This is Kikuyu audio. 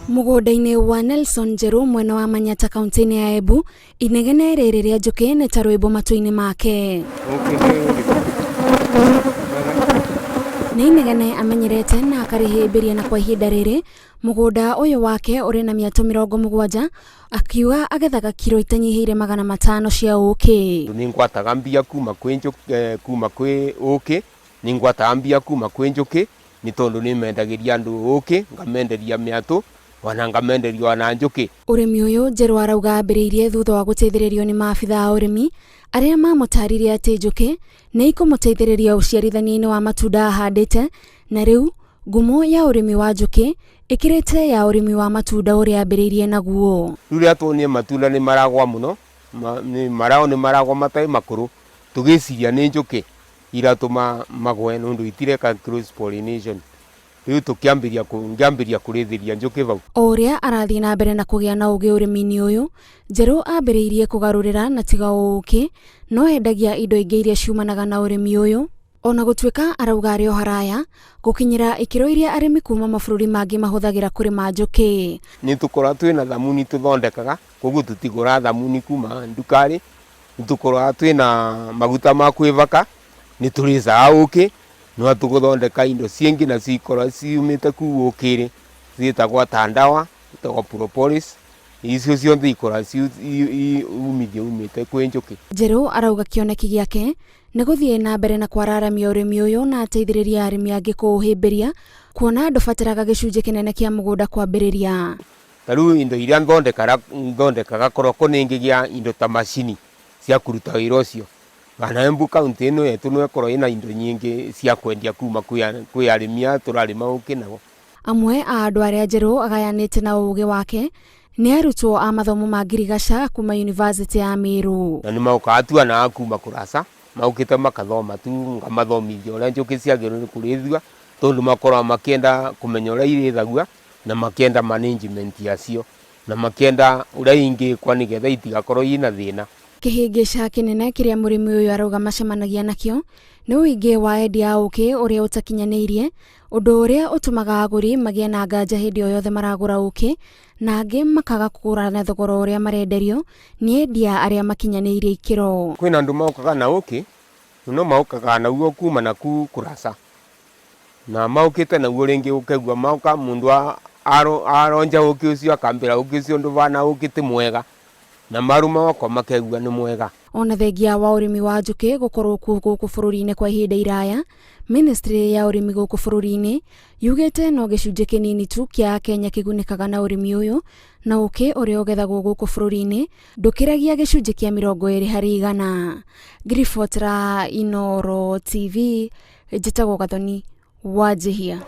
Mũgũnda-inĩ wa Nelson Njerũ mwena wa Manyata kaunti-inĩ ya Embu, inegene rĩrĩ rĩa njũkĩ nĩ ta rwĩmbo matũ-inĩ make. Nĩ inegene amenyerete na akarĩhĩmbĩria na kwa ihinda rĩrĩ mũgũnda ũyũ wake ũrĩ na mĩatũ 70 akiuga agethaga kiro itanyihĩire 500 cia ũkĩ. Nĩ ngwataga mbia kuma kwĩ njũkĩ, kuma kwĩ ũkĩ, nĩ ngwataga mbia kuma kwĩ njũkĩ nĩ tondũ nĩ mendagĩria andũ ũkĩ, ngamenderia mĩatũ ona ngamenderia ona njũkĩ. Ũrĩmi ũyũ Njerũ arauga ambĩrĩirie thutha wa gũteithĩrĩrio nĩ maabitha a ũrĩmi arĩa mamũtarire atĩ njũkĩ nĩ ikũmũteithĩrĩria ũciarithania-inĩ wa matunda ahandĩte, na rĩu ngumo ya ũrĩmi wa njũkĩ ĩkĩrĩte ya ũrĩmi wa matunda ũrĩa ambĩrĩirie naguo. Rĩu rĩrĩa tuonire matunda nĩ maragwa mũno, marao nĩ maragwa matarĩ makũrũ, tũgĩciria nĩ njũkĩ iratũma magwe nĩ ũndũ itireka cross pollination. Rĩu tũkĩambĩrĩria ngĩambĩrĩria kũrĩithĩria njũkĩ vau. O ũrĩa arathiĩ na mbere na kũgĩa na ũgĩ ũrĩmi-inĩ ũyũ, Njerũ ambĩrĩirie kũgarũrĩra na tiga o ũkĩ, no endagia indo ingĩ iria ciumanaga na ũrĩmi ũyũ. Ona gũtuĩka arauga arĩ o haraya gũkinyĩra ikĩro iria arĩmi kuma mabũrũri mangĩ mahũthagĩra kũrĩma njũkĩ. Nĩ tũkoragwo twĩna thamuni tũthondekaga, koguo tũtigũraga thamuni kuma nduka-rĩ, nĩ tũkoragwo twĩna maguta ma kwĩbaka, nĩ tũrĩcaga ũkĩ, no tũgũthondeka indo cingĩ nacio ikoragwo ciumĩte kũu ũkĩ-rĩ, ciĩtagwo ta ndawa, ciĩtagwo propolis, icio ciothe ikoragwo umithio umĩte kwĩ njũkĩ. Njerũ arauga kĩoneki gĩake nĩ gũthiĩ na mbere na kwararamia ũrĩmi ũyũ na ateithĩrĩrie arĩmi angĩ kũũhĩmbĩria, kuona ndũbataraga gĩcunjĩ kĩnene kĩa mũgũnda kwambĩrĩria. Ta rĩu indo iria thondekaga koroko nĩ ngĩgĩa indo ta macini cia kũruta wĩra ũcio. Kana Embu kaũntĩ ĩno yetu no ĩkorwo ĩna indo nyingĩ cia kwendia kuma kwĩ arĩmi aya tũrarĩma ũkĩ nao. Amwe a andũ arĩa Njerũ agayanĩte na ũũgĩ wake nĩ arutwo a mathomo ma ngirigaca kuma yunivasĩtĩ ya Meru. Na nĩ mokaga tu ana kuma kũraca, maũkĩte makathoma tu, ngamathomithia ũrĩa njũkĩ ciagĩrĩirwo nĩ kũrĩithio, tondũ makoragwo makĩenda kũmenya ũrĩa irĩithagio na makĩenda management yacio, na makĩenda ũrĩa ingĩkwa nĩgetha itigakorwo ina thĩna. Kĩhĩngĩca kĩnene kĩrĩa mũrĩmi ũyũ arauga macemanagia nakĩo nĩ ũingĩ wa endia a ũkĩ ũrĩa ũtakinyanĩirie, ũndũ ũrĩa ũtũmaga agũri magĩe na nganja hĩndĩ o yothe maragũra ũkĩ, na angĩ makaga kũgũra na thogora ũrĩa marenderio nĩ endia arĩa makinyanĩirie ikĩro. Kwĩna andũ mokaga na ũkĩ, no mokaga naguo kuma naku kũraca, na maũkĩte naguo rĩngĩ ũkaigua moka mũndũ aronja ũkĩ ũcio akambĩra ũkĩ ũcio ndũbana ũkĩ ti mwega, na marũma wakwa makaigua nĩ mwega. Ona thengia wa ũrĩmi wa njũkĩ gũkorwo kuo gũkũ bũrũri-inĩ kwa ihinda iraya, Ministry ya ũrĩmi gũkũ bũrũri-inĩ yugĩte no gĩcunjĩ kĩnini tu kĩa Akenya kĩgunĩkaga na ũrĩmi ũyũ, na ũkĩ ũrĩa ũgethagwo gũkũ bũrũri-inĩ ndũkĩragia gĩcunjĩ kĩa 20%. Ngiribotera Inooro TV, njĩtagwo Gathoni Wanjihia.